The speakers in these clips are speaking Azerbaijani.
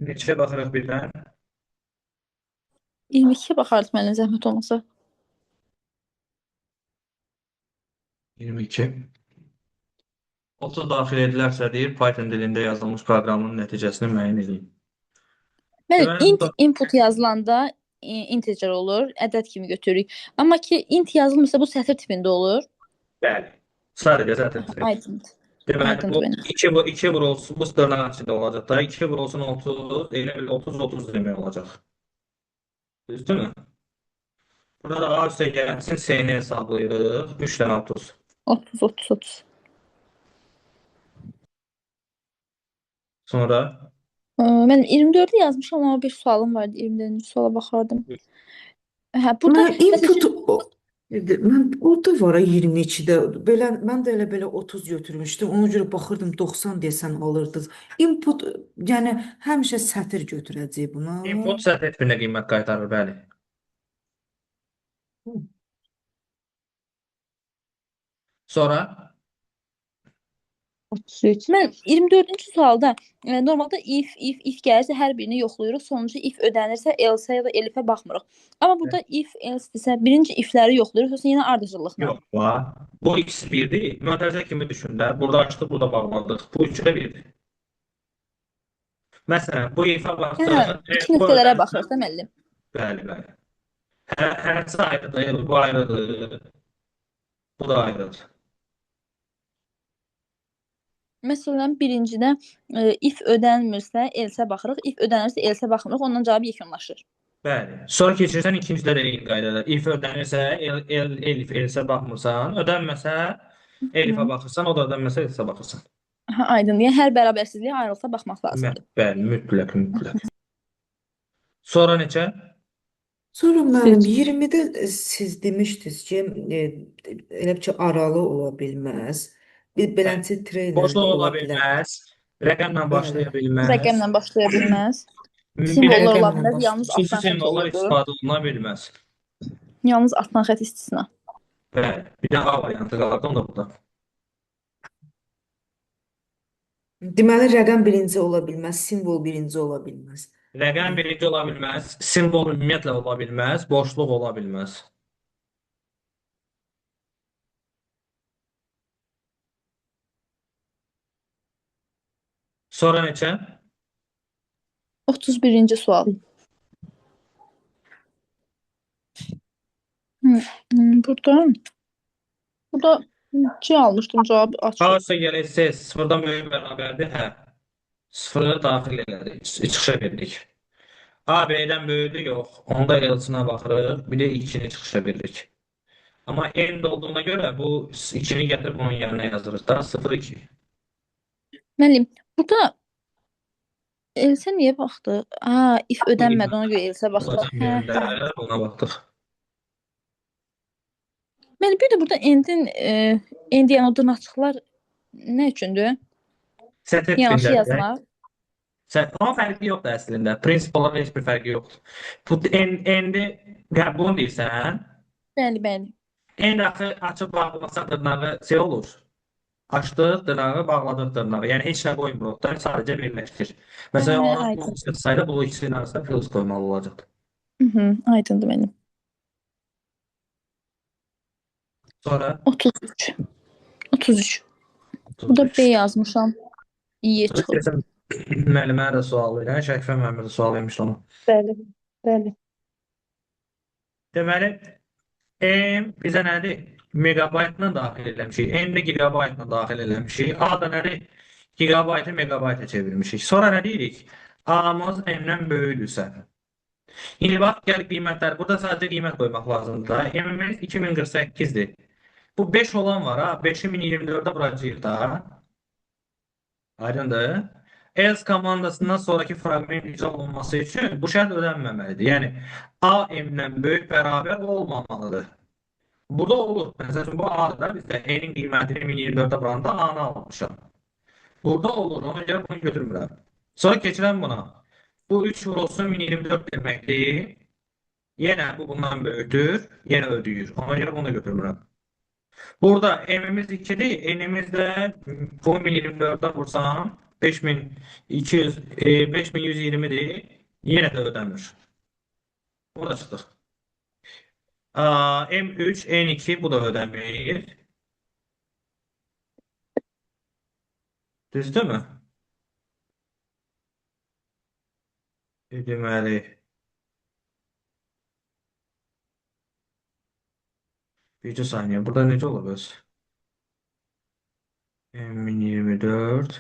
Neçəyə baxırıq birdən? 22-yə baxardıq müəllim, zəhmət olmasa. 22. 30 daxil edilərsə deyir, Python dilində yazılmış proqramın nəticəsini müəyyən edin. Müəllim, Deməli, int bu da input yazılanda integer olur, ədəd kimi götürürük. Amma ki int yazılmırsa bu sətir tipində olur. Bəli. Sadəcə sətir tipi. Aydındır. Deməli, Aydındır bu benim. 2, 2 vurulsun, bu dırnağın içində olacaq da. 2 vurulsun 30, elə bil 30-30 demək olacaq. Düzdürmü? Burada da A üstə gəlsin, C-ni hesablayırıq. 3 dənə 30. 30, 30, 30. Sonra Mən 24-ü yazmışam, amma bir sualım vardı. 24-cü suala baxardım. Hə, burada Mən məsəl input üçün mən orada var ha 22-də. Belə mən də elə belə 30 götürmüşdüm. Ona görə baxırdım 90 desən alırdınız. Input yəni həmişə sətir götürəcək buna. İnput sətir tipində qiymət qaytarır, bəli. Sonra 33. Mən 24-cü sualda normalda if, if, if gəlirsə hər birini yoxlayırıq. Sonuncu if ödənirsə else ya da elifə baxmırıq. Amma burada if, else desə birinci ifləri yoxlayırıq, sonra yenə ardıcıllıqla. Yox, var. Bu ikisi birdir. Mötərizə kimi düşün də. Burada açdıq, burada bağladıq. Bu üçü də birdir. Məsələn, bu ifə Hə, baxdıq. iki Bu nöqtələrə ödənirsə- baxırıq da müəllim. Bəli, bəli. Hərəsi ayrıdır, bu ayrıdır. Bu da ayrıdır. Məsələn, birincidə if ödənmirsə else baxırıq, if ödənirsə else baxmırıq, ondan cavab yekunlaşır. Bəli. Sonra keçirsən ikincidə də eyni qaydada. If ödənirsə, el, el, elif, else baxmırsan. Ödənməsə, elifə baxırsan, o da ödənməsə, else baxırsan. Aha, aydındır. Yəni hər bərabərsizliyə ayrılıqda baxmaq lazımdır. Bəli, mütləq, mütləq. Sonra neçə? Sonra mənim 20-də siz demişdiniz ki, elə bir ki aralı ola bilməz. Bir beləncə trener Boşluq ola ola bilər. bilməz. Rəqəmlə başlaya bilməz. Rəqəmlə başlaya bilməz. Bir də Simvollar ola Rəqəmlə bilməz, başlaya yalnız xüsusi altdan xətt simvollar olurdu. istifadə oluna bilməz. Yalnız altdan xətt istisna. Bəli. Bir də A variantı qalırdı, onu da burada. Deməli rəqəm birinci ola bilməz, simvol birinci ola bilməz. Rəqəm birinci ola bilməz, simvol ümumiyyətlə ola bilməz, boşluq ola bilməz. Sonra neçə? 31-ci sual. Burada C almışdım, cavabı A açıq. üstə gələk C sıfırdan böyük bərabərdir. Hə. Sıfırı daxil elədik, çıxışa verdik. A B-dən böyükdür, yox. Onda else-nə baxırıq. Bir də 2-ni çıxışa veririk. Amma end olduğuna görə bu 2-ni gətirib onun yerinə yazırıq da 0 2. Müəllim, burada else niyə baxdı? Ha, if ödənmədi, ona görə else baxdıq. Hə, hə. Ödənməyəndə buna baxdıq. Müəllim, bir də burada endin, end yəni o dırnaqçıqlar nə üçündür? Sətir Yanaşı tipindədir. yazmaq. Onun fərqi yoxdur əslində. Prinsip olaraq heç bir fərqi yoxdur. Bu endi ya bunu deyirsən. Bəli, bəli. End axı açıb bağlasa dırnağı şey olur. Açdıq dırnağı, bağladıq dırnağı. Yəni heç nə qoymuruq da, sadəcə birləşdir. Məsələn, Hə, ona aydın. plus çıxsaydı, bu ikisinin arasında plus qoymalı olacaqdı. Aydındır mənim. Sonra 33. 33. Burada B 33. yazmışam. İ çıxıb. Deyəsən, müəllimə də sual verir. Şərifə müəllimə də sual vermişdi onu. Bəli, bəli. Deməli, M bizə nədir? Megabaytla daxil eləmişik. N də gigabaytla daxil eləmişik. A da nədir? Gigabaytı megabayta çevirmişik. Sonra nə deyirik? A-mız M-dən böyükdürsə. İndi bax, gəl qiymətlər. Burada sadəcə qiymət qoymaq lazımdır da. M-imiz 2048-dir. Bu 5 olan var ha. 5-i 1024-ə vuracağıq da. Aydındır. Else komandasından sonraki fraqment icra olunması üçün bu şərt ödənməməlidir. Yəni A M-dən böyük bərabər olmamalıdır. Burada olur. Məsəl üçün bu A-dır da bizdə N-in qiymətini 1024-ə vuranda A-nı almışam. Burada olur. Ona görə bunu götürmürəm. Sonra keçirəm buna. Bu 3 vurulsun 1024 deməkdir. Yenə bu bundan böyükdür. Yenə ödəyir. Ona görə bunu da götürmürəm. Burada M-imiz 2-dir. N-imiz də bunu 1024-ə vursam 5200, 5120-dir. Yenə də ödənmir. Burada çıxdıq. M3, N2 bu da ödənmir. Düzdürmü? Deməli, bircə saniyə. Burada necə olur bəs? M24.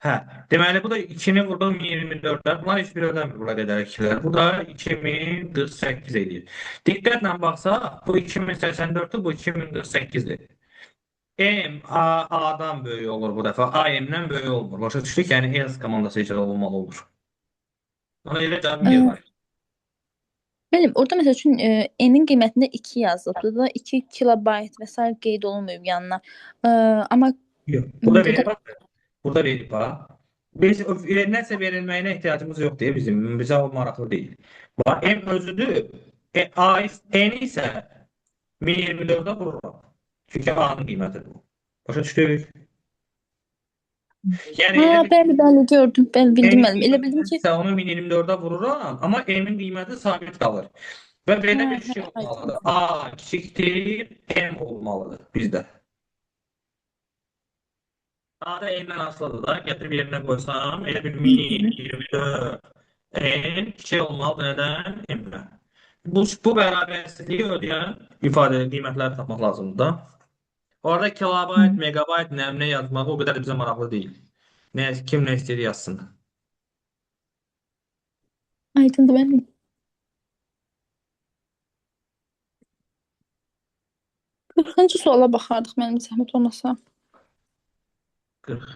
Hə, deməli bu da 2-ni vurdum 1024-lər. Bunlar heç biri ödənmir bura qədər ikilər. Bu da 2048 eləyir. Diqqətlə baxsaq, bu 2084-dür, bu 2048-dir. M, A, A-dan böyük olur bu dəfə. A, M-dən böyük olmur. Başa düşdük? Yəni else komandası icra olunmalı olur. Ona görə cavab 1 var. Müəllim, orada məsəl üçün N-in qiymətində 2 yazılıb. Burada 2 kilobayt və sair qeyd olunmayıb yanına. Amma Yox. Burada burada verib bax. Burada verib ha. Biz nəsə verilməyinə ehtiyacımız yox deyə bizim. Bizə o maraqlı deyil. Bax, M özüdür. A, N isə 1024-ə vururam. Çünki A-nın qiymətidir bu. Başa düşdük? Yəni Ha, elə bil bəli, bəli, gördüm. Bəli, bildim N-in müəllim. Elə bildim ki, qiyməti onu 1024-ə vururam, amma M-in qiyməti sabit qalır. Və belə hə, bir hə, şey olmalıdır. aydındır. A kiçikdir, M olmalıdır bizdə. A da M-dən asılıdır da. Gətirib yerinə qoysam, elə bir 1024 N kiçik olmalıdır. Nədən? M-dən. Bu bərabərsizliyi ödəyən ifadə qiymətləri tapmaq lazımdır da. Orada kilobayt, megabayt, nə yazmağı o qədər də bizə maraqlı deyil. Nə, kim nə istəyir yazsın. Aydındır müəllim. 40-cı suala baxardıq mənim zəhmət olmasa. 40.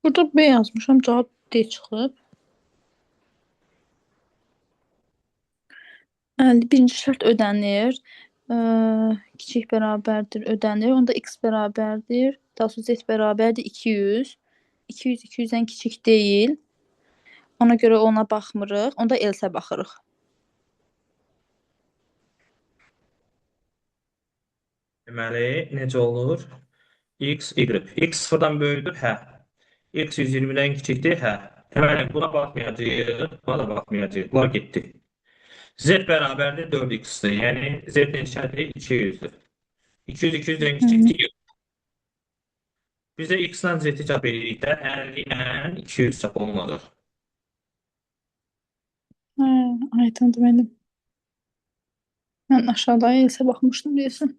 Burada B yazmışam, cavab D çıxıb. Birinci şərt ödənir. Kiçik bərabərdir, ödənir. Onda x bərabərdir. Daha sonra z bərabərdir 200. 200 200-dən kiçik deyil. Ona görə ona baxmırıq. Onda else baxırıq. Deməli, necə olur? X, Y. X sıfırdan böyükdür, hə. X 120-dən kiçikdir, hə. Deməli, buna baxmayacağıq, buna da baxmayacağıq. Bunlar getdi. Z bərabərdir 4x-dir. Yəni, Z neçədir? 200-dür. 200 200-dən kiçikdir. Bizə X-lə Z-i çap edirik də 50 ilə 200 çap olunacaq. Hə, aydındır mənim. Mən aşağıda else baxmışdım deyəsən.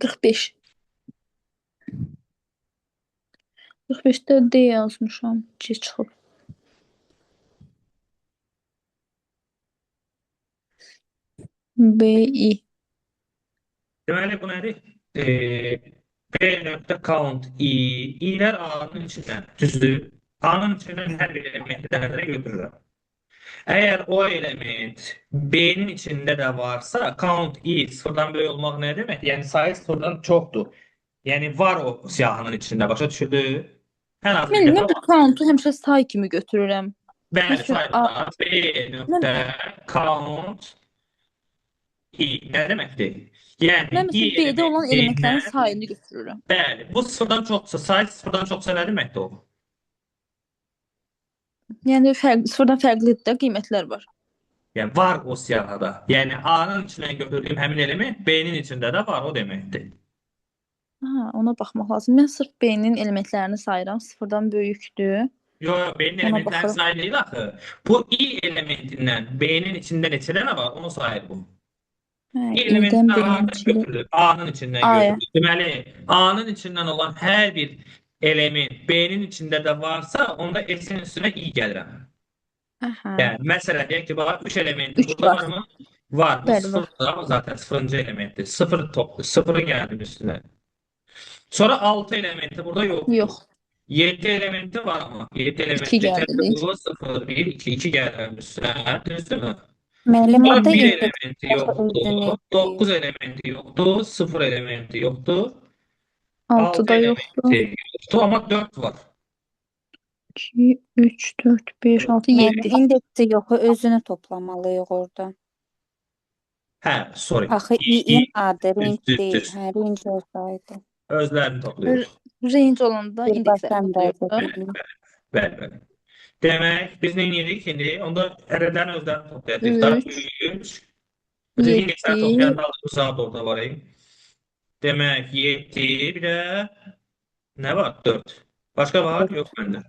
45. 45-də D yazmışam. C çıxıb. B, I. Deməli, bu nədir? B nöqtə count I. İ'lər A-nın içindən. Düzdür. A-nın içindən hər bir elementi dənə götürürəm. Əgər o element B-nin içində də varsa, count I sıfırdan böyük olmaq nə deməkdir? Yəni sayı sıfırdan çoxdur. Yəni var o siyahının içində. Başa düşüldü? Ən az bir Mən, dəfə mən bu count-u həmişə say kimi götürürəm. Bəli, Məsələn, saydır da. B nöqtə count I nə deməkdir? Yəni Mən I məsələn B-də olan elementlərin elementindən sayını götürürəm. Bəli, bu sıfırdan çoxsa, sayı sıfırdan çoxsa nə deməkdir o? Yəni fərq, sıfırdan fərqlidir də qiymətlər var. Yəni var o siyahıda. Yəni A-nın içindən götürdüyüm həmin element B-nin içində də var o deməkdir. Ha, ona baxmaq lazım. Mən sırf B-nin elementlərini sayıram. Sıfırdan böyükdür. Yo, yo, B-nin Ona elementlərini baxıram. sayı deyil axı. Bu I elementindən B-nin içində neçə dənə var, onu sayır bu. Hə, I I-dən elementindən B-nin A-dan içində. götürülür. A-nın içindən A-ya. götürülür. Deməli, A-nın içindən olan hər bir element B-nin içində də varsa, onda S-in üstünə I gəlirəm. Aha. Yəni, məsələn, deyək ki, bax, 3 elementi 3 burada var. varmı? Var. Bu Bəli, var. sıfır da zaten sıfırıncı elementdir. Sıfır toplu. Sıfırı geldim üstüne. Sonra 6 elementi burada yoktur. Yox. 7 elementi var ama. 7 2 elementi gəldi deyil. bu 0, 1, 2, 2 geldim üstüne. Düzdür mü? Müəllim, Sonra orada 1 input elementi yoktu. 9 elementi yoktu. 0 elementi yoktu. 6 6 da yoxdur. elementi yoktu ama 4 var. 2, 3, 4, 5, 6, Müəllim, 7. indeksi yox, özünü toplamalıyıq orada. Hə, sorry. Axı i-in adı Düz, range düz, deyil. düz. Hə, range olsaydı. Özlərini toplayırıq. Range olanda Bir indeksləri başdan toplayırıq. dərəcə. Bəli, bəli. Demək, biz nə edirik indi? Onda ədədlərin özlərini toplayacağıq da. 3, 3. Biz indeksləri 7, toplayanda aldığımız cavab orada var. Demək, 7, bir də nə var? 4. Başqa var? 4. Yox məndə.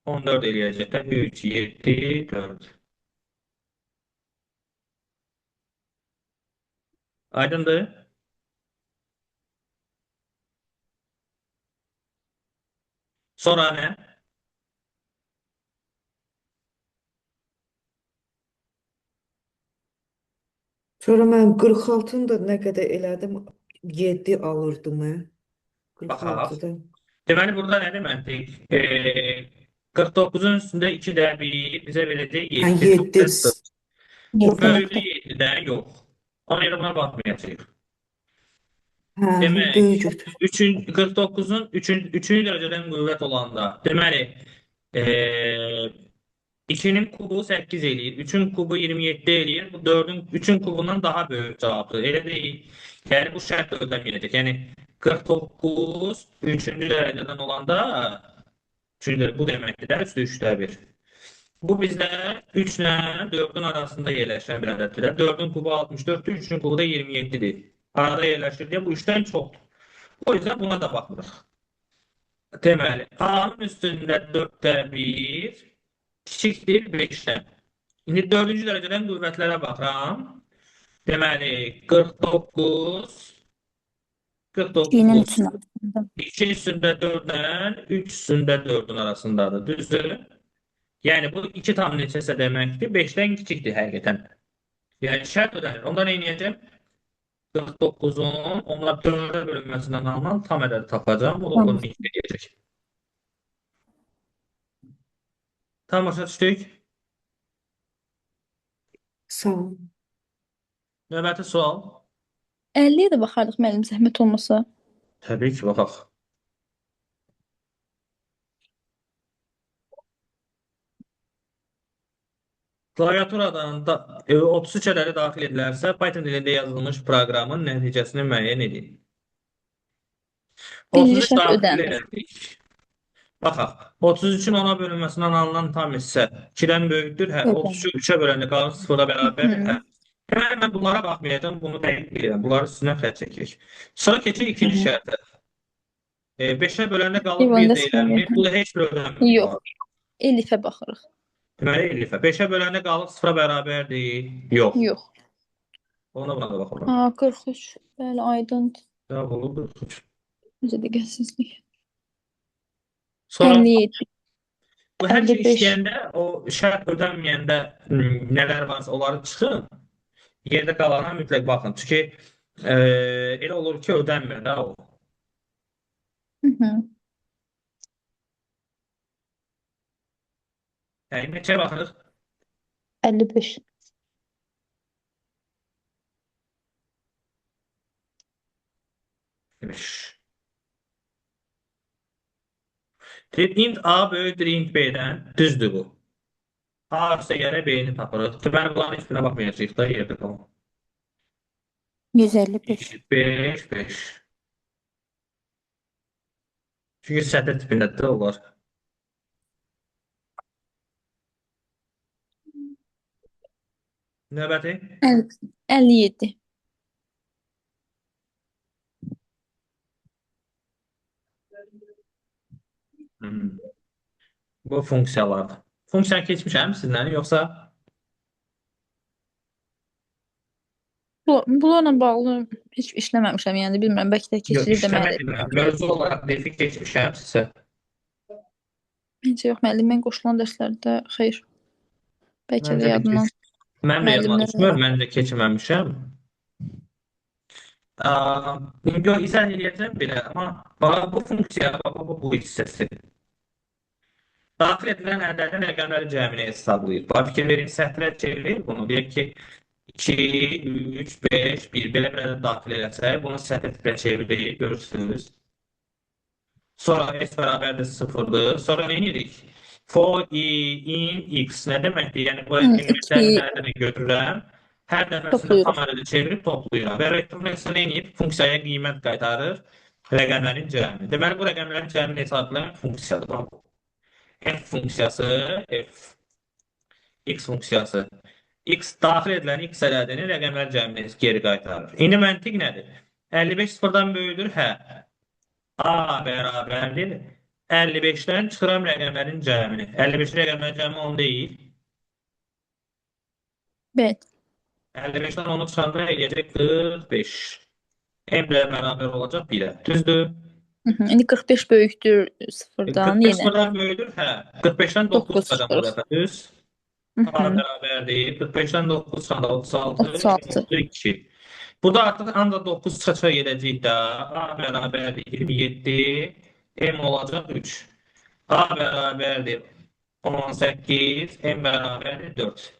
14 eləyəcək də. 3, 7, 4. Aydındır? Sonra nə? Sonra mən 46-nı da nə qədər elədim, 7 alırdım. Baxaq. 46-da. Deməli, burada nə deməkdir? 49-un üstündə 2 də 1 bizə verəcək Hə, 7. 7. Bu 7 böyüdü nöqtə. 7-dən yox. Ona görə buna baxmayacağıq. Hə, Demək, böyük götür. 49-un 3-cü dərəcədən qüvvət olanda, deməli, 2-nin kubu 8 eləyir, 3-ün kubu 27 eləyir. Bu 4-ün 3-ün kubundan daha böyük cavabdır. Elə deyil. Yəni bu şərt ödəməyəcək. Yəni 49 3-cü dərəcədən olanda 3-cü dərəcə bu deməkdir də 3-də 3-də 1. Bu bizdə 3 ilə 4-ün arasında yerləşən bir ədəddir. 4-ün kubu 64-dür, 3-ün kubu da 27-dir. Arada yerləşir deyə bu 3-dən çoxdur. O yüzden buna da baxmırıq. Deməli, A-nın üstündə 4-də 1 kiçikdir 5-dən. İndi 4-cü dərəcədən qüvvətlərə baxıram. Deməli, 49 2-nin 49 3-ün arasında. 2 üstündə 4-dən 3 üstündə 4-ün arasındadır. Düzdür? Yəni bu 2 tam neçəsə deməkdir. 5-dən kiçikdir həqiqətən. Yəni şərt ödənir. Onda nə edəcəm? 49-un onlar 4-ə bölünməsindən alınan tam ədədi tapacağam. O da Tamam. 12 eləyəcək. Tam başa düşdük. Sağ ol. Növbəti sual. 50-yə də baxardıq müəllim, zəhmət olmasa. Təbii ki, baxaq. Klaviaturadan da, 33 ədədi daxil edilərsə, Python dilində yazılmış proqramın nəticəsini müəyyən edin. Birinci 33 şərt daxil ödənir. elədik. Baxaq. 33-ün 10-a bölünməsindən alınan tam hissə 2-dən böyükdür. Hə, Ödənir. 33-ü 3-ə böləndə qalır 0-a bərabərdir. Hə. Deməli, mən bunlara baxmayacağam, bunu dəqiq bilirəm. Bunları üstünə xətt çəkirik. Sonra keçirik ikinci şərtə. 5-ə böləndə qalır 1 Eyvanda deyilənmir. sıfır. Bu da heç bir ödənmir. Yox. Elifə baxırıq. Deməli, elifə. 5-ə böləndə qalır 0-a bərabərdir. Yox. Yox. Ona buna da baxıram. Ha, 43. Bəli, aydındır. Cavab olur 43. Necə diqqətsizlik. Sonra 57. bu həmişə 55. işləyəndə o şərt ödənməyəndə nələr varsa onları çıxın. Yerdə qalana mütləq baxın. Çünki elə olur ki, ödənmir də o. Hı -hı. Yəni neçəyə baxırıq? 55. 5. Deyir, int A böyükdür int B-dən. Düzdür bu. A üstə gələ B-ni tapırıq. Deməli, bunların heç birinə baxmayacağıq da yerdə qalan. 155. 5, 5. Çünki sətir tipindədir onlar. Növbəti. 57. Hmm. Bu funksiyalardır. Funksiya keçmişəm sizlə, yoxsa Bunlarla bağlı heç işləməmişəm, yəni bilmirəm, bəlkə də yox, keçilir işləmə deməli. demirəm. Mövzu olaraq defi keçmişəm sizə. Məncə yox, müəllim, mən qoşulan dərslərdə xeyr. Bəlkə də Məncə də yadımdan. keç. Mənim də yadıma Müəllimlər düşmür, mən də keçməmişəm. İndi izah eləyəcəm belə, amma bax bu funksiya, bax bu hissəsi. Daxil edilən ədədin rəqəmləri cəmini hesablayır. Bax fikir verin, sətrə çevirir bunu. Deyək ki, 2, 3, 5, 1 belə bir ədəd daxil eləsək, bunu sətir tipinə çevirir, görürsünüz. Sonra S bərabərdir 0-dır. Sonra nə edirik? For i in x nə deməkdir? Yəni bu Hı, qiymətləri 2 dənə dənə götürürəm. Hər dəfəsində toplayırıq. tam ədədi çevirib toplayıram. Və return isə nə edir? Funksiyaya qiymət qaytarır. Rəqəmlərin cəmi. Deməli bu rəqəmlərin cəmini hesablayan funksiyadır. F funksiyası, f x funksiyası. X daxil edilən x ədədini rəqəmlər cəmini geri qaytarır. İndi məntiq nədir? 55 sıfırdan böyükdür? Hə. A bərabərdir. 55-dən çıxıram rəqəmlərin cəmini. 55 rəqəmlərin cəmi 10 deyil. Bəli. 55-dən 10-u çıxanda eləyəcək 45. M də bərabər olacaq 1-ə. Düzdür? Hı -hı. İndi 45 böyükdür sıfırdan 45 yenə. sıfırdan böyükdür? Hə. 45-dən 9 9 çıxacam bu çıxırıq. dəfə. Düz? Hı A -hı. bərabərdir. 45-dən 9 çıxanda 36, 36. 2. Burada artıq ancaq 9 çıxa-çıxa gedəcəyik də. A bərabərdir 27, M olacaq 3. A bərabərdir 18, M bərabərdir 4.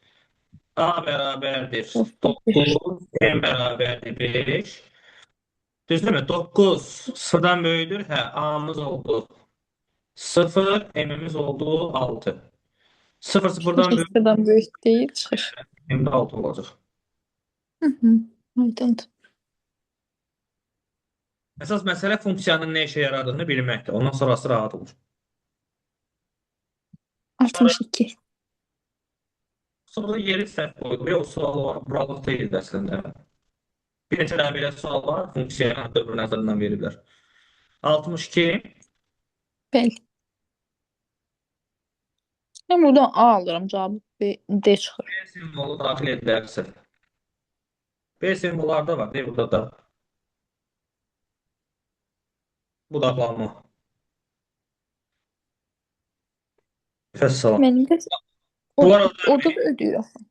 A bərabərdir 9, M bərabərdir 5. Düzdürmü? 9 sıfırdan böyükdür. Hə, A-mız oldu 0, M-imiz oldu 6. 0 sıfırdan böyük, Sıfırdan böyük deyil, çıxır. M də 6 olacaq. Hı -hı. Aydındır. Əsas məsələ funksiyanın nə işə yaradığını bilməkdir. Ondan sonrası rahat olur. 62. Sonra yeri səhv qoydu. Yox, sual var. Buralıq deyil əslində. Bir neçə dənə belə sual var. Funksiyanın dövr nəzərindən veriblər. 62. Bəli. Mən buradan A alıram, cavabı B, D çıxır. B simvolu daxil edilərsə. B simvollarda var, deyil burada da. Budaqlanma. Fəssalam. Mənim də Bunlar orada da ödəyir axı.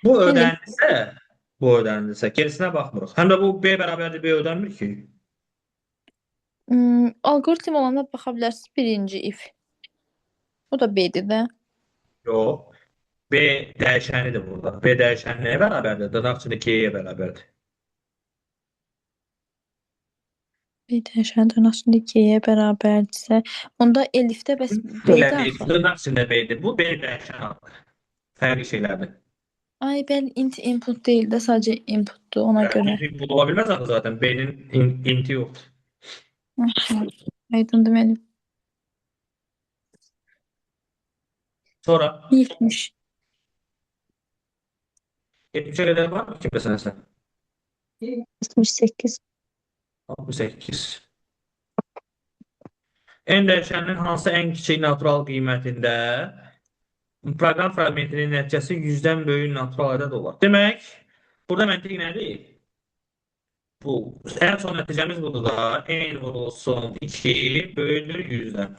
Bu Bəli. ödənilsə, bu ödənilsə, gerisinə baxmırıq. Həm də bu B bərabərdir B ödənmir ki. Algoritm olanda baxa bilərsiniz birinci if. O da B-dir də. Yox. B dəyişənidir burada. B dəyişəni nəyə bərabərdir? Dırnaq içində G-yə bərabərdir. B dəyişəni dırnaq içində G-yə bərabərdirsə, onda elifdə bəs Belə B-dir deyil. axı. Dırnaq içində B-dir. Bu B dəyişən adıdır. Fərqli şeylərdir. Ay, bəli, int input deyil də, sadəcə inputdur ona görə. Input ola bilməz axı zaten. B-nin inti yoxdur. Aydındır mənim. Sonra 70. 70-ə qədər var mı ki məsələn sən? 68. 68. N dəyişəninin hansı ən kiçik natural qiymətində proqram fraqmentinin nəticəsi 100-dən böyük natural ədəd olar. Demək, burada məntiq nədir? Bu, ən son nəticəmiz budur da. N vurulsun 2 böyükdür 100-dən.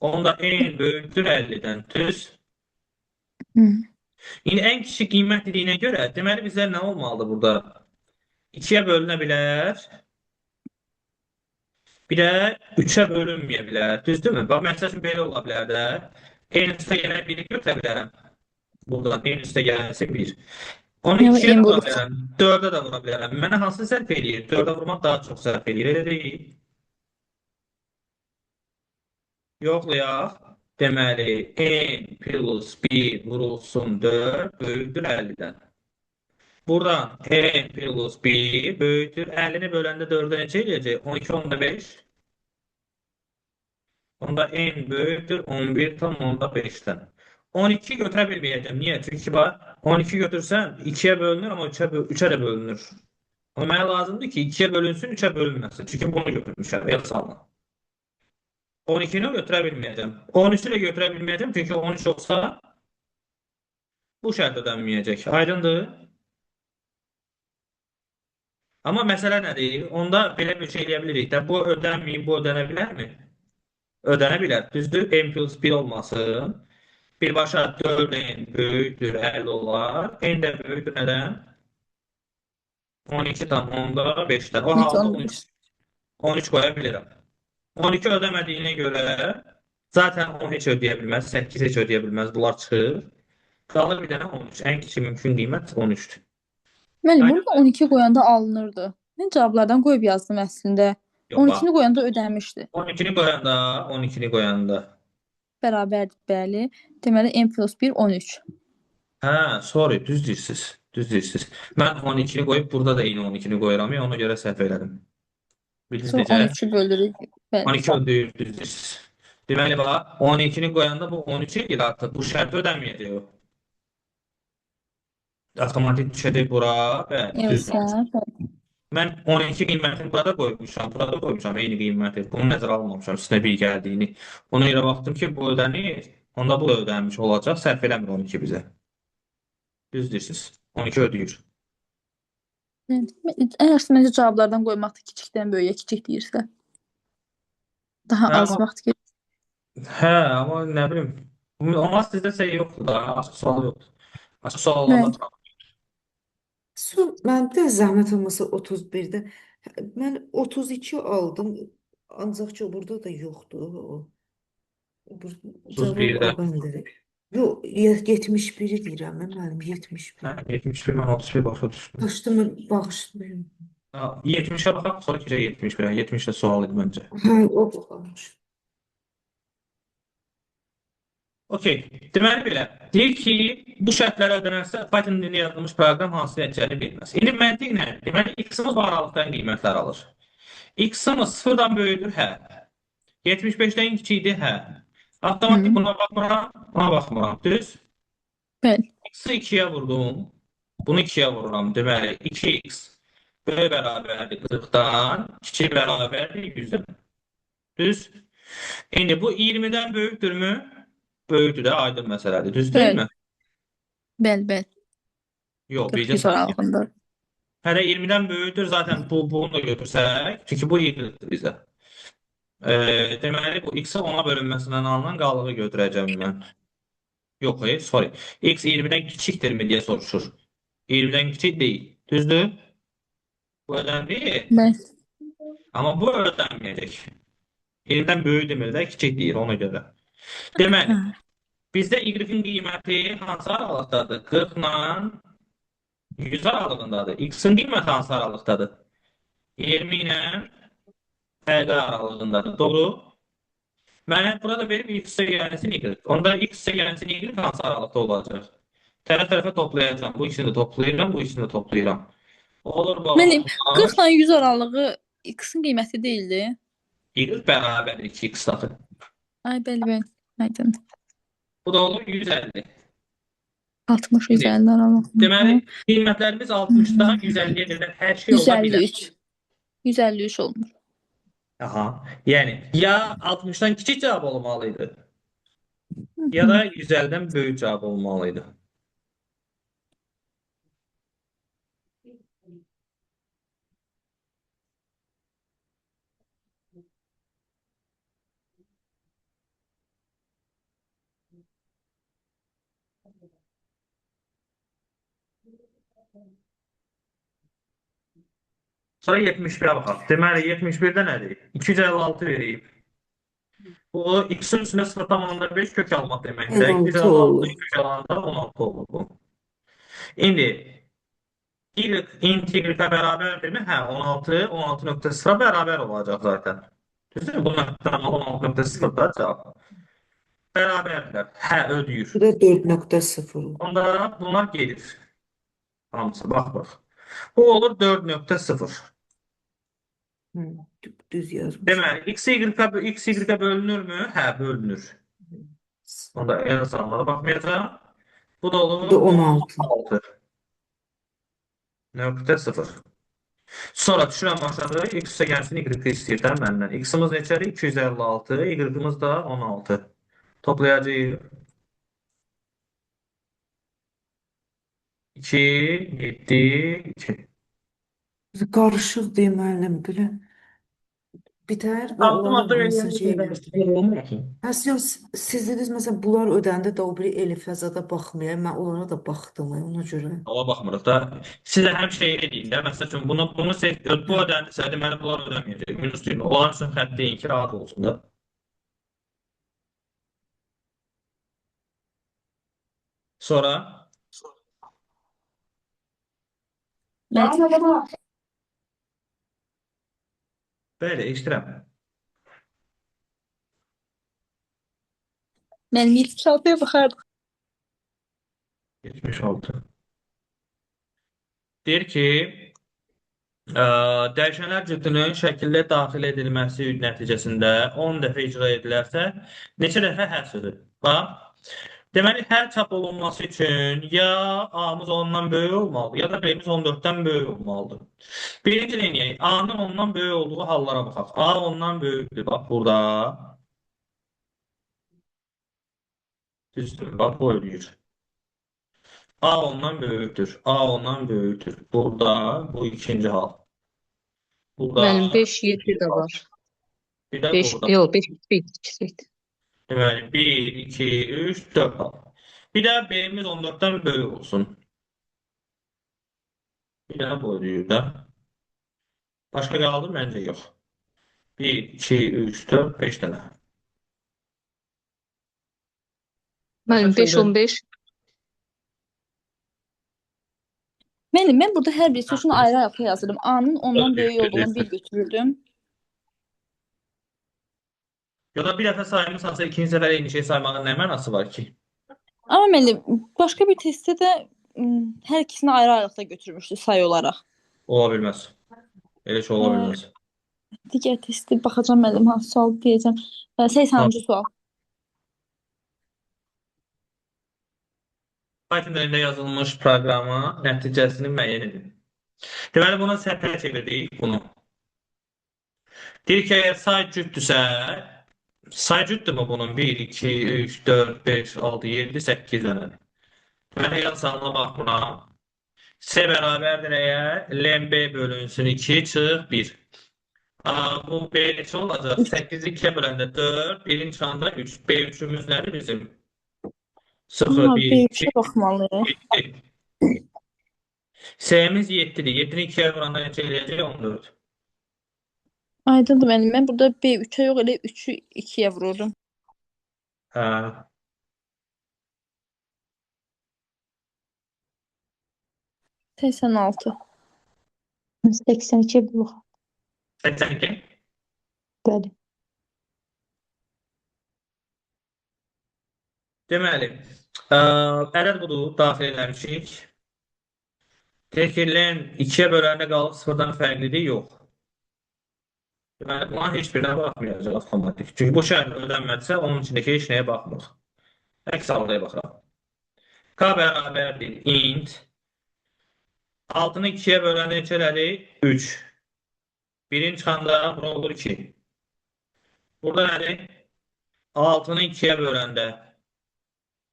Onda N böyükdür 50-dən. Düz? Hı. İndi ən kiçik qiymət dediyinə görə, deməli bizə nə olmalıdır burada? 2-yə bölünə bilər. Bir də 3-ə bölünməyə bilər. Düzdürmü? Bax, məsəl üçün belə ola bilər də. N üstə gələn 1-i götürə bilərəm. Buradan N üstə gələnsə 1. Onu Yəni 2-yə N də vura vurur. bilərəm. 4-ə də vura bilərəm. Mənə hansı sərf eləyir? 4-ə vurmaq daha çox sərf eləyir. Elə deyil. Yoxlayaq. Deməli, N plus 1 vurulsun 4 böyükdür 50-dən. Buradan N plus 1 böyükdür. 50-ni böləndə 4-ə neçə eləyəcək? 12,5. Onda N böyükdür 11,5-dən. 12 götürə bilməyəcəm. Niyə? Çünki bax, 12 götürsəm 2-yə bölünür, amma 3-ə də bölünür. Amma mənə lazımdır ki, 2-yə bölünsün, 3-ə bölünməsin. Çünki bunu götürmüşəm, el salma. 12-ni götürə bilməyəcəm. 13-ü də götürə bilməyəcəm, çünki 13 olsa bu şərt ödənməyəcək. Aydındır? Amma məsələ nədir? Onda belə bir şey eləyə bilirik də. Bu ödənməyib, bu ödənə bilərmi? Ödənə bilər. Düzdür? N plus 1 olmasın. Birbaşa 4N böyükdür 50 olar. N də böyükdür nədən? 12,5-dən. O halda 13 qoya bilirəm. 12 ödəmədiyinə görə zaten 10 heç ödəyə bilməz, 8 heç ödəyə bilməz. Bunlar çıxır. Qalır bir dənə 13. Ən kiçik mümkün qiymət 13-dür. Müəllim, burada 12 qoyanda alınırdı. Mən cavablardan qoyub yazdım əslində. Yox, bax. 12-ni qoyanda ödənmişdi. 12-ni qoyanda, 12-ni qoyanda. Bərabərdir, bəli. Deməli n plus 1 13. Hə, sorry, düz deyirsiniz. Düz deyirsiniz. Mən 12-ni qoyub burada da eyni 12-ni qoyuram. Ona görə səhv elədim. Bildiniz Sonra necə? 13-ü bölürük. Bəli. 12 ödəyir, düz deyirsiniz. Deməli, bax, 12-ni qoyanda bu 13 eləyir artıq. Bu şərti ödəməyəcək o. Avtomatik düşəcək bura. Bəli, düz. Yoxsa, bəli. Mən 12 qiymətini burada qoymuşam, burada qoymuşam eyni qiyməti. Bunu nəzərə almamışam üstünə bir gəldiyini. Ona görə baxdım ki, bu ödənir, onda bu da ödənmiş olacaq. Sərf eləmir 12 bizə. Düz deyirsiniz. 12 ödəyir. Evet. Ən yaxşısı məncə cavablardan qoymaqdır kiçikdən böyüyə, kiçik deyirsə. Daha Hə, az amma, vaxt gedir. hə, amma nə bilim. Amma sizdə şey yoxdur da, açıq sual yoxdur. Açıq sual olanda Bəli. Su, mən də zəhmət olmasa 31-də. Mən 32 aldım. Ancaq ki, burada da yoxdur o. Bu cavab 31-də. A bəndə. Yox, 71-i deyirəm mən müəllim, 71. Hə, 71, mən 31 başa düşdüm. Qaçdımı bağışlayın. Ha, 70-ə baxaq, sonra keçək 71-ə. 70 də sual idi məncə. Hə, o baxarmış. Okey. Deməli belə. Deyir ki, bu şərtlərə ödənərsə Python dilində yazılmış proqram hansı nəticəni verməz. İndi məntiq nədir? Deməli, x-imiz bu aralıqdan qiymətlər alır. X-imiz sıfırdan böyükdür, hə. 75-dən kiçikdir, hə. Avtomatik Hı. buna baxmıram, buna baxmıram. Düz? Bəli. X-i 2-yə vurdum. Bunu 2-yə vururam. Deməli, 2x böyük bərabərdir 40-dan, kiçik bərabərdir 100-dən. Düz? İndi bu 20-dən böyükdürmü? Böyükdür də, aydın məsələdir. Düz deyil Bəli. mi? Bəli, bəli. Yox, 40 bircə 100 saniyə. aralığında. Hələ 20-dən böyükdür, zaten bunu da götürsək, çünki bu y-dir bizə. Deməli, bu x-ə 10-a bölünməsindən alınan qalığı götürəcəm mən. Yox, sorry. X 20-dən kiçikdirmi deyə soruşur. 20-dən kiçik deyil. Düzdür? Bu ödəndi. Bəli. Amma bu ödənməyəcək. 20-dən böyük demir də, kiçik deyir ona görə. Deməli, Hə. bizdə y-in qiyməti hansı aralıqdadır? 40 ilə 100 aralığındadır. X-in qiyməti hansı aralıqdadır? 20 ilə 50 aralığındadır. Doğru. Mənə burada verib x-ə gəlsin y. Onda x-ə gəlsin y hansı aralıqda olacaq? Tərəf tərəfə toplayacağam. Bu ikisini də toplayıram, bu ikisini də toplayıram. Olur bu Mənim 60. 40 ilə 100 aralığı x-in qiyməti deyildi. Y bərabərdir 2x axı. Ay, bəli, bəli. Aydındır. Bu da olur 150. 60 İndi, 150 aralığında. deməli, qiymətlərimiz 60-dan 150-yə qədər hər şey ola bilər. 153. 153 olmuş. Aha. Yəni ya 60-dan kiçik cavab olmalıydı, ya da 150-dən böyük cavab olmalıydı. Sonra 71-ə baxaq. Deməli 71-də nədir? 256 verib. Bu x-in üstünə 0,5 kök almaq deməkdir. 16 256 olur. kök alanda 16 olur bu. İndi y int y-ə bərabərdirmi? Hə, 16, 16.0 bərabər olacaq zaten. Düzdür? Bu nöqtədən 16.0 da cavab. Bərabərdirlər. Hə, ödəyir. Bu da 4.0. Onda bunlar gedir. Hamısı, bax, bax. Bu olur 4.0. Hı, düz yazmışım. Deməli, x, y, x, y bölünürmü? Hə, bölünür. Onda en azından baxmayacağam. Bu da Bu da olur 16. 16.0. Sonra düşürəm aşağı, x-ə gəlsin, y istəyir də məndən. X-imiz neçədir? 256, y-imiz də 16. Toplayacağıq. 2, 7, 2. Qarışıq deyim müəllim, belə. Bitər və Addım onların addım hamısını şey eləyəndə olmur ki. Həs yox, siz dediniz məsələn bunlar ödəndi də o biri Elifə zada baxmaya. Mən onlara da baxdım ona görə. Ona baxmırıq da. Sizə həmişə şey deyin də. Məsəl üçün bunu seç, bu ödəndisə, deməli bunlar ödəməyəcək. Minus deyin. Onların üçün xətt deyin ki, rahat olsun da. Sonra Bəli. Bəli, eşidirəm. Mənim 76-ya baxardım. 76. Deyir ki, dəyişənlər cütünün şəkildə daxil edilməsi nəticəsində 10 dəfə icra edilərsə, neçə dəfə hər sözü? Bax, deməli, hər çap olunması üçün ya A-mız 10-dan böyük olmalıdır, ya da B-miz 14-dən böyük olmalıdır. Birinci nəyək? A-nın 10-dan böyük olduğu hallara baxaq. A 10-dan böyükdür. Bax, burada. Düzdür. Bax, bu eləyir. A ondan böyükdür. A ondan böyükdür. Burada bu ikinci hal. Burada Mənim 5, 7 də var. Bir də 5, burada. yox, 5, 1, 2. Deməli 1, 2, 3, 4 hal. Bir də B'miz 14-dən böyük olsun. Bir də bu eləyir də. Başqa qaldı? Məncə yox. 1, 2, 3, 4, 5 dənə. Mənim 5, 15. Mənim, mən burada hər bir üçün ayrı-ayrı yazırdım. A-nın 10-dan böyük olduğunu bir götürürdüm. Ya da bir dəfə saymısansa ikinci səfər eyni şey saymağın nə mənası var ki? Amma müəllim, başqa bir testdə də hər ikisini ayrı-ayrılıqda götürmüşdü say olaraq. Ola bilməz. Elə şey ola bilməz. Digər testi baxacağam müəllim, hansı sual deyəcəm. 80-ci sual. Python dilində yazılmış proqramın nəticəsini müəyyən edin. Deməli, buna sətrə çevirdik bunu. Deyir ki, əgər say cütdürsə, say cütdürmü bunun? 1, 2, 3, 4, 5, 6, 7, 8 dənədir. Deməli, yad salına bax buna. C bərabərdir nəyə? Len B bölünsün 2, çıx 1. Bu B neçə olacaq? 8-i 2-yə böləndə 4, 1-in çıxanda 3. B3-ümüz nədir bizim? 0, 1, 2, B3-ə baxmalıyıq. 7. S'miz 7-dir. 7-ni 2-yə vuranda neçə eləyəcək? 14. Aydındır müəllim. Mən burada B3-ə yox, elə 3-ü 2-yə vururdum. Hə. 86. 82 bu. 82. Bəli. Deməli, ədəd budur, daxil eləmişik. Deyir ki, len 2-yə böləndə qalıb sıfırdan fərqlidir, yox. Deməli, buna heç birinə baxmayacaq avtomatik. Çünki bu şərt ödənmədisə, onun içindəki heç nəyə baxmırıq. Əks halda baxırıq. K bərabərdir int. 6-nı 2-yə böləndə neçə elədi? 3. 1-in çıxanda bura olur 2. Burada nədir? 6-nı 2-yə böləndə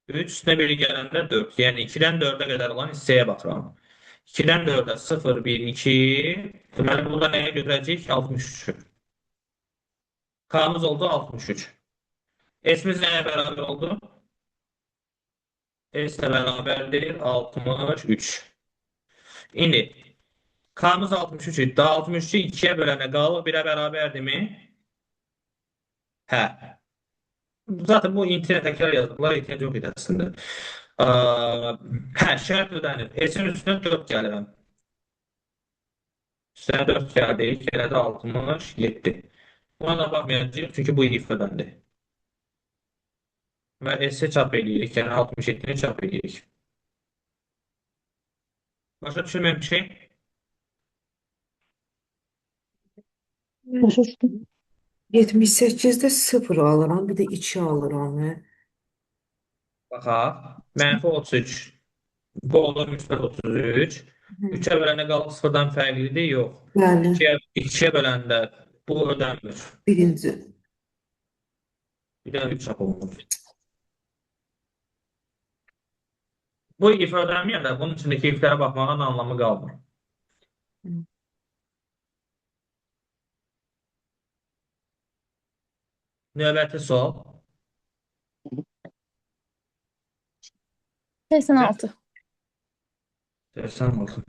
3, üstünə 1 gələndə 4. Yəni 2-dən 4-ə qədər olan hissəyə baxıram. 2-dən 4-ə 0, 1, 2. Deməli, burada nəyə götürəcəyik? 63-ü. K-mız oldu 63. S-miz nəyə bərabər oldu? S ilə bərabərdir 63. İndi K-mız 63 idi. 63-ü 2-yə böləndə qalıq 1-ə bərabərdirmi? Hə. Zaten bu internet təkrar yazdıqlar ehtiyac yox idi əslində. Hə, şərt ödənir. S-in üstünə 4 gəlirəm. Üstünə 4 gəldi, elədi 67. Buna da baxmayacağıq, çünki bu if ödəndi. Və S-i çap eləyirik, yəni 67-ni çap eləyirik. Başa düşülməyən bir şey? Başa düşdüm. 78-də 0 alıram, bir də 2 alıram. Baxaq. Mənfi 33. Bu olur müsbət 33. 3-ə böləndə qalıq sıfırdan fərqlidir? Yox. Bəli, 2-yə böləndə bu ödənmir. birinci. Bir də 3 çap olunur. Bu if ödənməyəndə bunun içindəki iflərə baxmağın anlamı qalmır. Növbəti sual. 86. 86.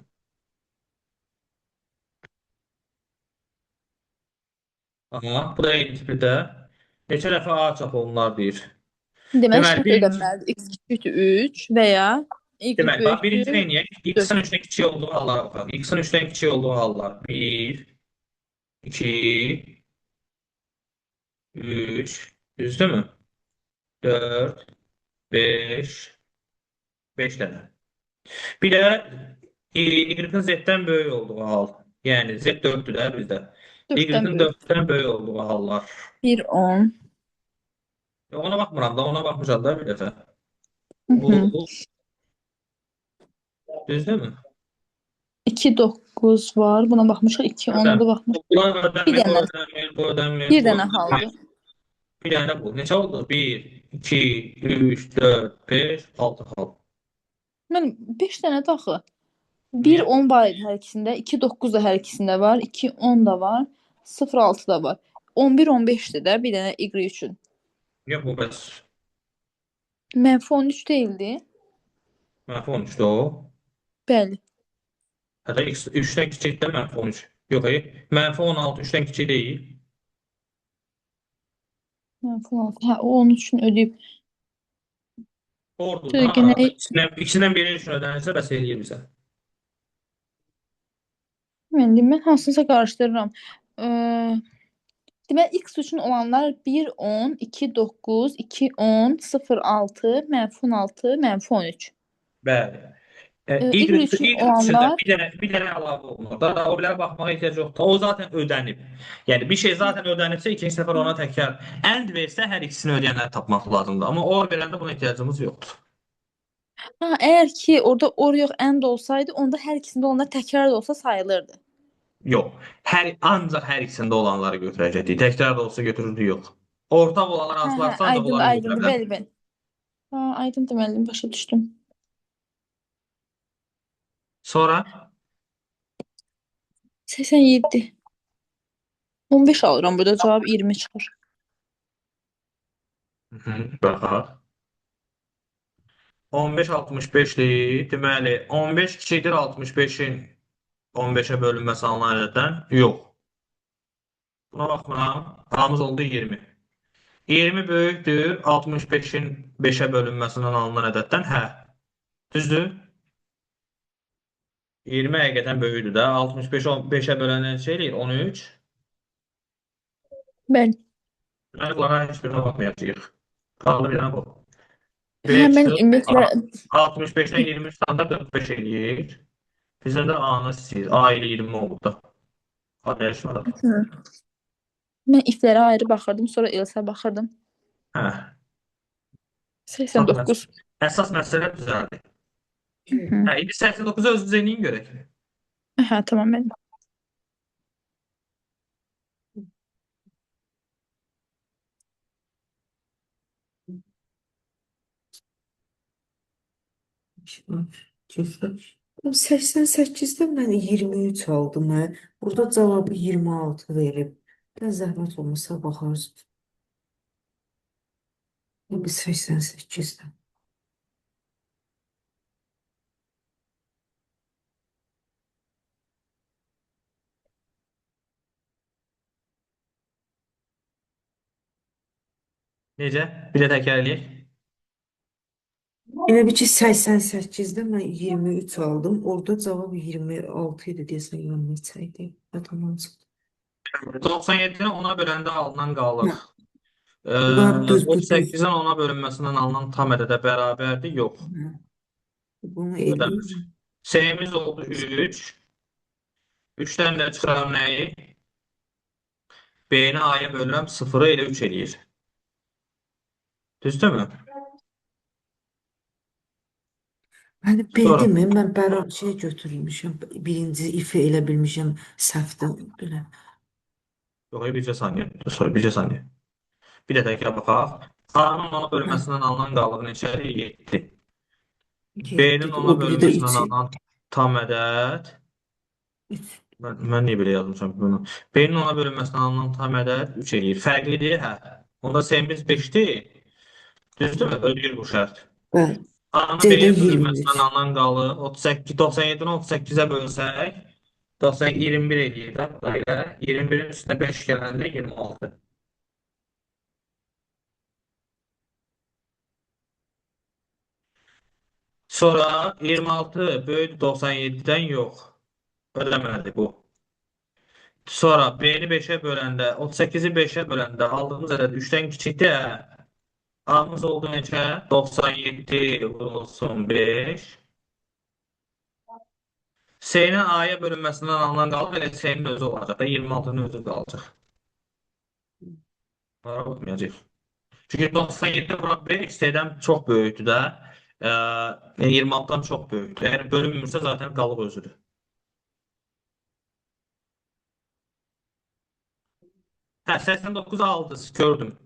Aha, bu da eyni tipdə. Neçə dəfə A çap olunar deyir. Deməli, Deməli, şərt bir- ödənməlidir. X kiçikdir 3 və ya Y Deməli, bax, birinci böyükdür nə edək? X-in 3-dən kiçik olduğu hallara baxaq. X-in 3-dən kiçik olduğu hallar 1, 2, 3, düzdürmü? 4, 5, 5 dənə. Bir də Y-ın Z-dən böyük olduğu hal. Yəni Z 4-dür də bizdə. 4-dən Y-ın böyük. 4-dən böyük olduğu hallar. 1, 10. Ona baxmıram da, ona baxmışam da bir dəfə. Hı -hı. Bu düzdürmü? 2, 9 var. Buna baxmışıq. 2, 10-a da baxmışıq. Bunlar Bir ödənmir, bu dənə. ödənmir, bu ödənmir, Bir bu dənə ödənmir. haldır. Bir dənə bu. Neçə oldu? 1, 2, 3, 4, 5, 6 hal. Mən 5 dənə də axı. 1, Niyə? 10 var idi hər ikisində. 2, 9 da hər ikisində var. 2, 10 da var. 0, 6 da var. 11, 15-dir də bir dənə Y üçün. Yox, bu bəs Mənfi 13 deyildi. mənfi 13-dür o. Bəli. Hətta x 3-dən kiçik də mənfi 13. Yox, mənfi 16 3-dən kiçik deyil. Mənfi 16. Hə, o 13-ün ödəyib. Ordur Şöyle da. genel İkisindən biri üçün ödənilsə bəs eləyir bizə. Mən hansınsa qarışdırıram. Deməli x üçün olanlar 1, 10, 2, 9, 2, 10, 0, 6, mənfi 16, mənfi 13. Bəli. Y Y üçün Y üçün də olanlar bir dənə əlavə olunur. Da, o bilərə baxmağa ehtiyac yoxdur. O zaten ödənib. Yəni bir şey zaten ödənibsə ikinci səfər ona təkrar and versə hər ikisini ödəyənləri tapmaq lazımdır. Amma or verəndə buna ehtiyacımız yoxdur. Ha, əgər ki orada or yox and olsaydı, onda hər ikisində olanlar təkrar da olsa sayılırdı. Yox. Ancaq hər ikisində olanları götürəcəkdik. Təkrar da olsa götürürdük, yox. Ortaq olanlar Hə, hə, hansılarsa ancaq aydındır, onları götürə aydındır. bilərik. Bəli, bəli. Ha, aydındır müəllim, başa düşdüm. Sonra 87. 15 alıram burada, cavab 20 çıxır. Baxaq. 15 65-lik. Deməli 15 kiçikdir 65-in 15-ə bölünməsi alınan ədəddən? Yox. Buna baxmıram. A-mız oldu 20. 20 böyükdür 65-in 5-ə bölünməsindən alınan ədəddən? Hə. Düzdür? 20 həqiqətən böyükdür də. 65-i 5-ə böləndə neçə eləyir? 13. Bəli. Deməli, bunlara heç birinə baxmayacağıq. Qaldı bir dənə bu. Hə, mən B çıxır. ümumiyyətlə 65-dən 23 standart 45 eləyir. Bizdən də A-nı istəyir. A ilə 20 oldu da. A dəyişmədi. Hı. Mən iflərə ayrı baxırdım, sonra else baxırdım. Hə. 89. Əsas məsələ düzəldi. Hı. Hə, indi 89-u özünüz eləyin görək. Hə, tamam müəllim. Keçdi. 88-də mən 23 aldım. Hə. Burada cavabı 26 verib. Bir zəhmət olmasa baxarsınız. Bu 88-də. Necə? Bir də təkrar eləyək. Elə bil ki 88-də mən 23 aldım. Orada cavab 26 idi deyəsən, ya neçə idi? Yadımdan çıxdı. 97-ni 10-a böləndə alınan qalır. Var, düz, bu düz. 38-in 10-a bölünməsindən alınan tam ədədə bərabərdir? Yox. Hə. Bunu Ödənmir. eləyir. S-miz oldu 3. 3-dən də çıxıram nəyi? B-ni A-ya bölürəm, 0-ı elə 3 eləyir. Düzdürmü? Mən Sonra. bildimmi? Mən bərabər şey götürmüşəm. Birinci ifi elə bilmişəm səhvdən belə. Yox, bircə saniyə. Sorry, bircə saniyə. Bir də təkrar baxaq. A-nın 10-a bölünməsindən alınan qalıq neçədir? 7. B-nin 7-dir. 10-a O biri də 3. bölünməsindən alınan tam ədəd. 3. Mən niyə belə yazmışam ki bunu? B-nin 10-a bölünməsindən alınan tam ədəd 3 eləyir. Fərqlidir, hə. Onda S-miz 5-dir. Düzdürmü? Ödəyir bu şərt. Bəli. A-nın C-də B-yə 23. bölünməsindən alınan qalıq 38, 97-ni 38-ə bölsək, 90, 21 eləyir də. Belə. 21-in üstünə 5 gələndə 26. Sonra 26 böyük 97-dən yox. Ödəmədi bu. Sonra B-ni 5-ə böləndə, 38-i 5-ə böləndə aldığımız ədəd 3-dən kiçikdir. Hə. A-mız oldu neçə? 97 vurulsun 5. C-nin A-ya bölünməsindən alınan qalıb, elə C-nin özü olacaq da, 26-nın özü qalacaq. Narahat olmayacaq. Çünki 97 vura 5 C-dən çox böyükdür də. Yəni 26-dan çox böyükdür. Əgər bölünmürsə zaten qalıb özüdür. Hə, 89 aldınız, gördüm.